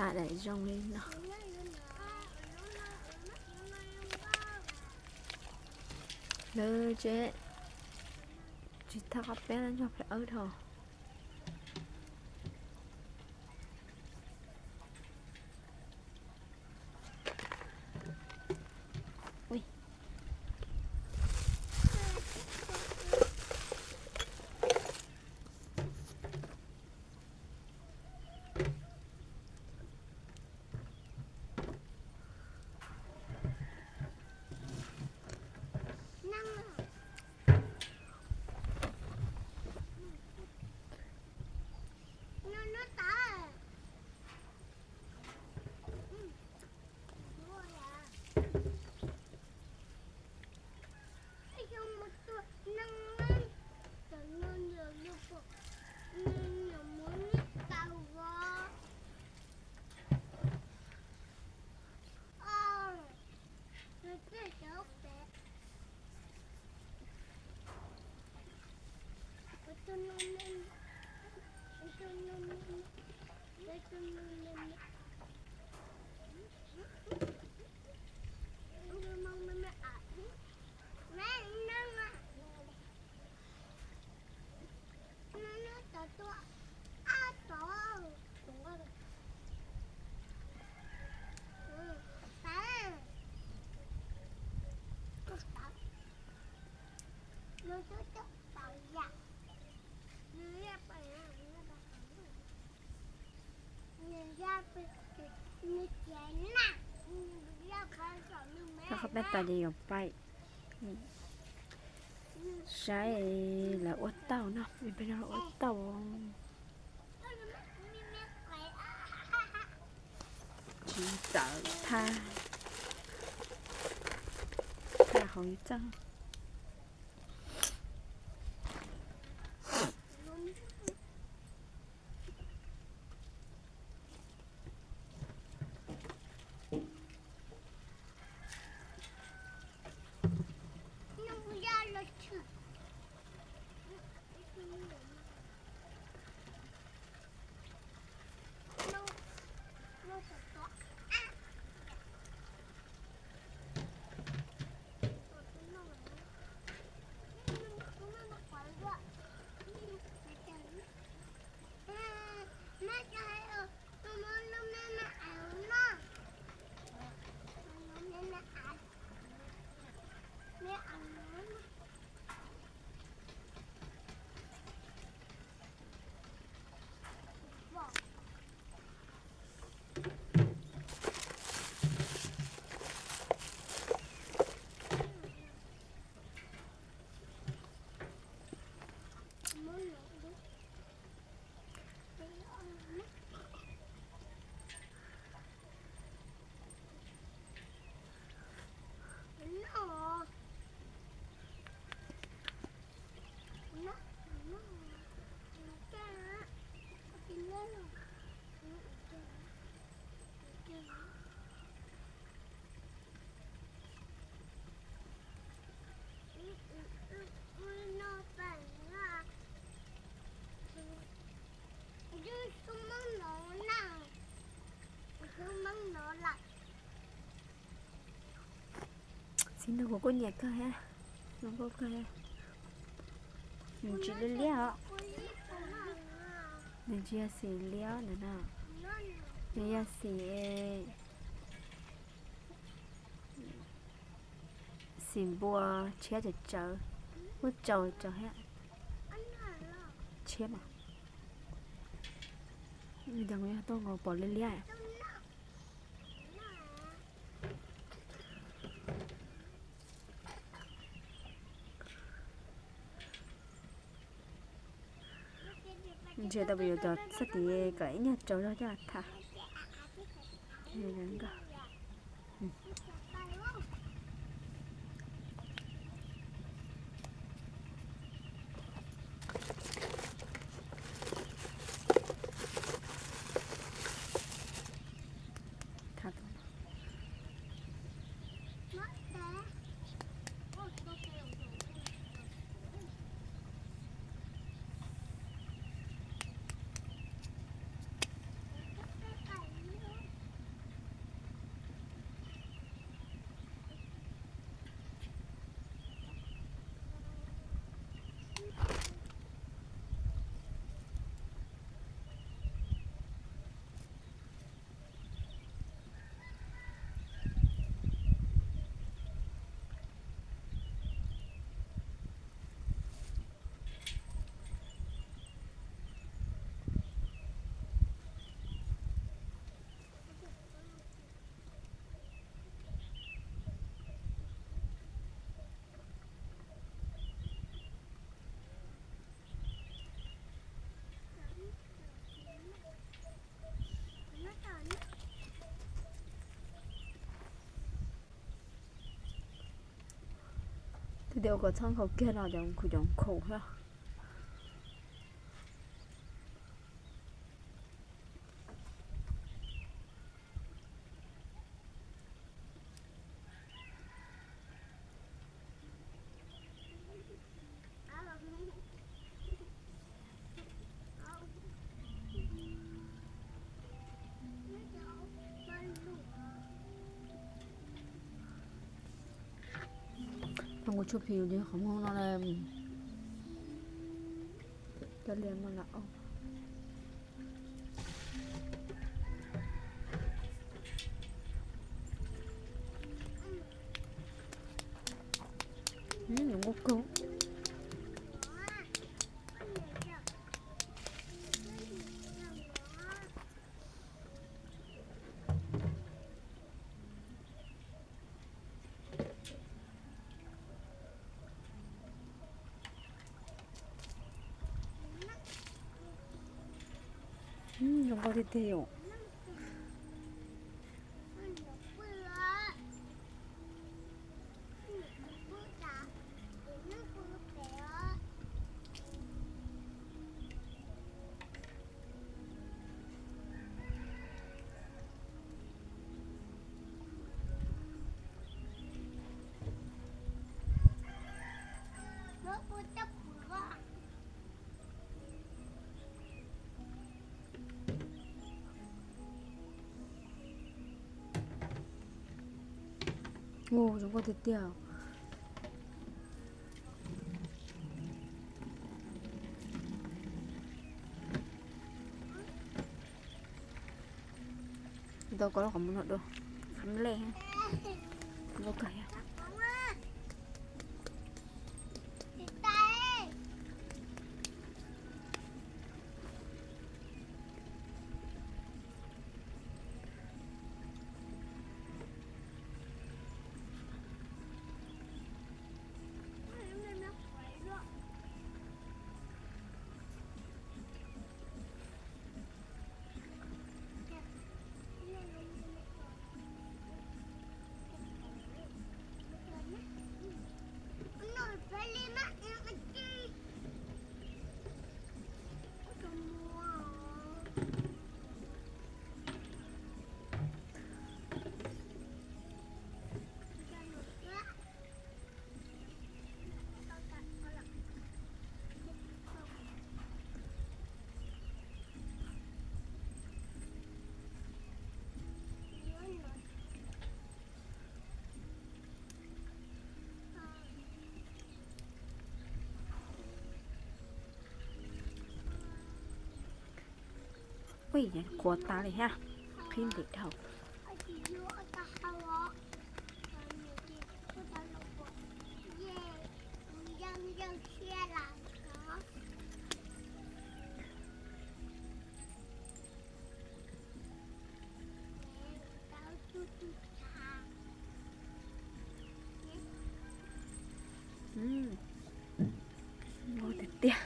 Daim zoo li no. Lawv tsev tsis thaj qab peb los nrog peb awb dhau. Qhov peb tas ces yuav pais saib lawv ua tauj no, peb no ua tauj. Tsis tawm thaj, thaj hauv txaj. Txiv no kuv kuj nyiam kawg thiab, zoo nkauj kawg thiab. Nws tsis liab liab os. Nws tsis yog xim liab ntawm no, nws yog xim, xim npua tshiab tsawv tsawv, muab tsau tsau thiab. Tshiab mas, yog tuaj nkaus pom liab liab. Ntsia tau yuav cov txoj kev kom ib nyuag tsaus zog coj tham. Tias kom txhob nkhaus kiag no cov nkhaus cov nkhaus thiab. Tau kuv tshuaj phi li qhov muag no na. Cov liam no lam ua. Zoo nkauj kawg. Zoo nkauj tiag tiag yom. Ua zoo nkauj tiag tiag. Tau kov lub qhov muag no dua, qhov lej, loj kawg thiab. Ui, qhuav tas li thiab, qhib ntev dhau. Ngon tiag tiag.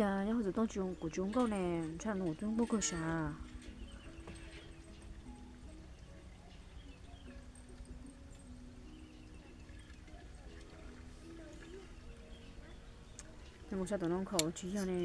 Cas nyob hauv xov tooj kuv tsis zoo nkauj ne, tshaj no kuv tsis zoo nkauj kawg sav. Mus saib tom no nkhaus tsis yog ne.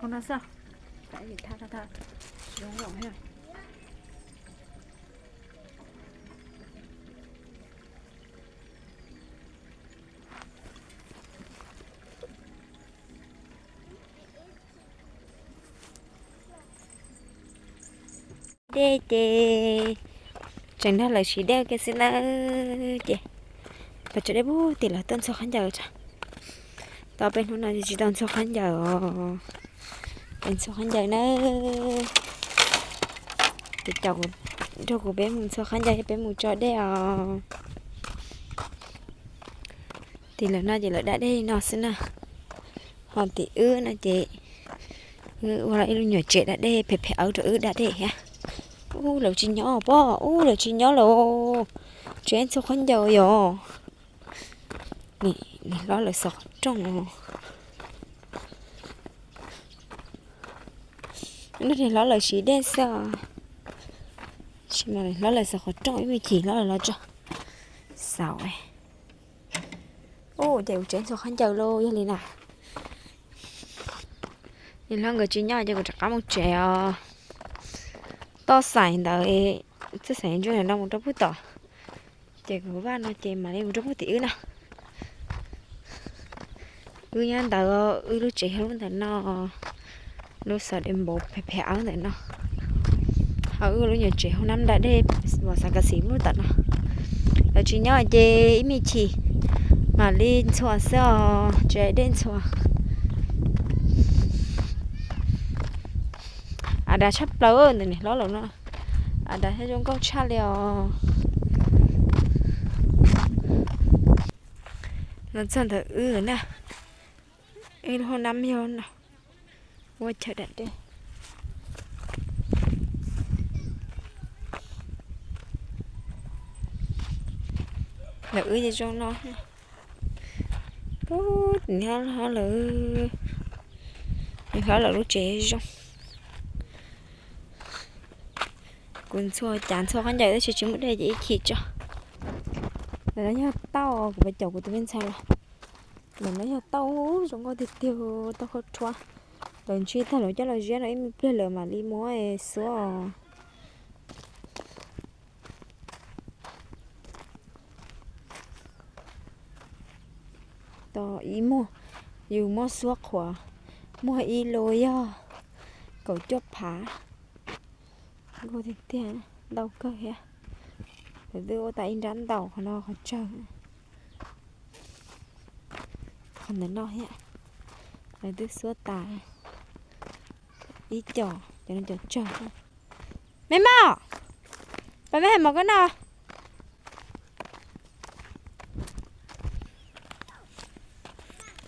No xwb. Thaij thaij zoo zoo thiab. Dej ces tseem nrog lawv siv dej ua ke xwb nawb. Ces peb tso dej pub tim lawv tuaj ntxhua khaub ncaws tso. Tau peb hnub no ces tsis tau ntxhua khaub ncaws os. Peb ntxhua khaub ncaws nawb. Ces caum nrog kuv peb mus ntxhua khaub ncaws, peb mus tso dej os. Tim lawv no ces lawv da dej li no xwb na. Ho tim wb no ces wb ua ib lub nyuam tsev da dej phem phem awb rau wb da dej thiab. Ub, lawv tsis nyob pob, ub, lawv tsis nyob lawm. Tseem ntxhua khaub ncaws yom. Niam hlob lawv xov qhov rooj. Niam hlob lawv siv dej xwb. Tsis mas niam hlob lawv xov qhov rooj ib me chim hlob lawv los tso. Xaus. Ub, ces kuv tseem ntxhua khaub ncaws lauj, yog li na. Niam hlob nkawd tsis nyob ces kuv rov qab mus tsev os. Toj xaim ntawd, txoj xaim ntsuab no mus rau pug tom. Ces kuv vaj no ces mam li mus rau pug tim wb na. Wb nyob ntawd, wb lub tsev yog lub ntawm no. Lub xov dej npauv phem phem awb ntawm no. Ho wb lub nyuam tsev hauv nab da dej, xav kas xim lub tom no. Lawv tsis nyob ces ib me chim mam li ntxhua xwb os, tsev dej ntxhua. Av dav tshaj plaws ntawm niam hlob lawm no. Av dav thiab zoo nkauj tshaj li os. Los txog ntawm wb na, wb lub hauv nab yog no, ua chaw da dej. Ntawm wb ces zoo no. Ub, niam hlob lawv, niam hlob lawv lub tsev zoo. Kuv ntxhua cas ntxhua khaub ncaws tab sis tsis muaj dej ces ib chim tso. Ntawm no yog tauj, kuv pab caum kuv tus me ntxhais los. Ntawm no yog tauj zoo nkauj tiag tiag, tauj khaub rhuab. Lawv ntsib tag lawv coj los ziab no ib me pliag lawv mam li muab xuab. Tos ib muag, yus muab xuab qhuav, muag ib lub yog kaum cuaj phav. Nkauj tiag tiag, ntau kawg thiab. Lawv twb ua tas ib nrab ntaus qhov no qhov tsawg. Qhov ntawm no thiab, lawv twb xuab tas ib co, cov no cov tsawg. Me mos, pab me hais mov koj noj.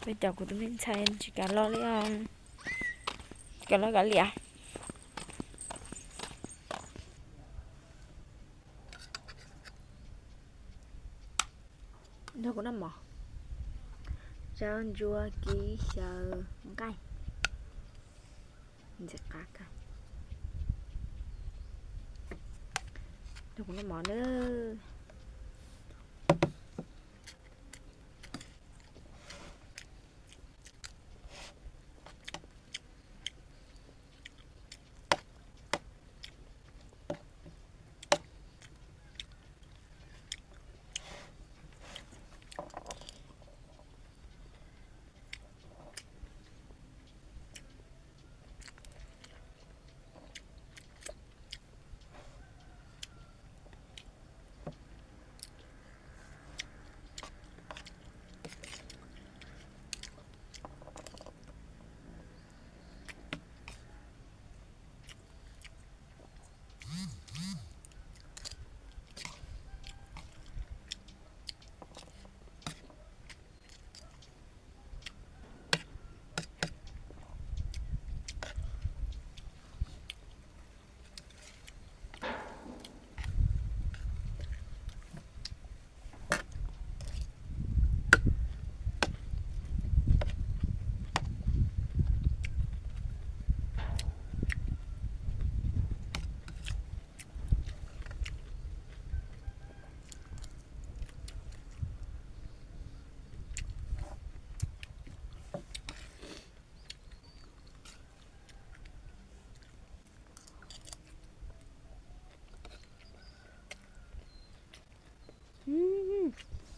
Peb caum kuv tus me ntxhais tsis kam los li os, tsis kam los kav liam. Nrog kuv noj mov, zaub ntsuab kib xyaw nqaij, ntxim qab kawg. Nrog kuv noj mov nawb.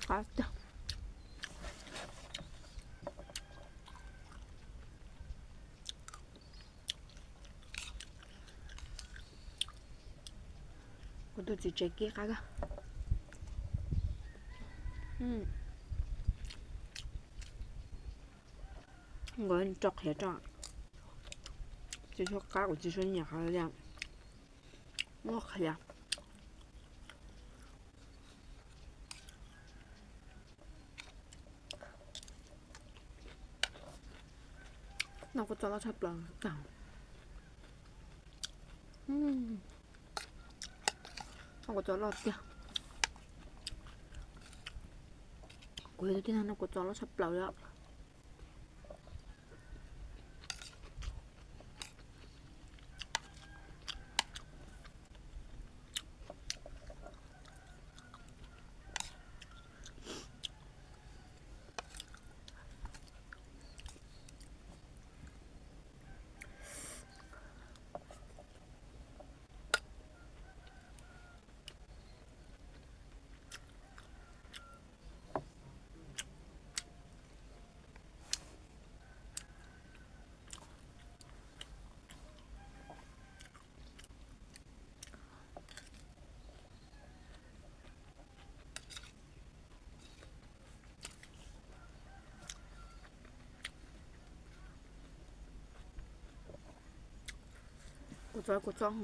Qab tiag. Kuv tus txiv tsev kib qab kawg. Nkawd tso qhiav rau. Tsis tshua qab, kuv tsis tshua nyiam qhov tias muaj qhiav. Noj kua txob loj tshaj plaws tag. Noj kua txob loj tiag. Kuv yog tus tib neeg noj kua txob loj tshaj plaws li. Kua txob, kua txob.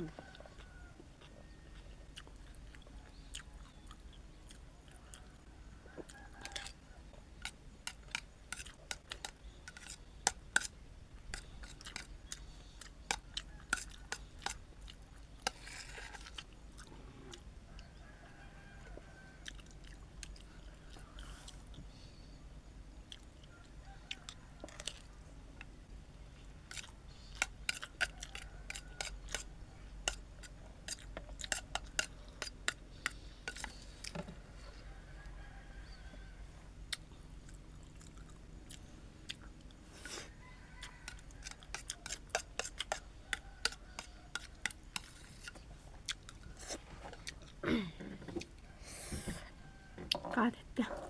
Qab tiag tiag.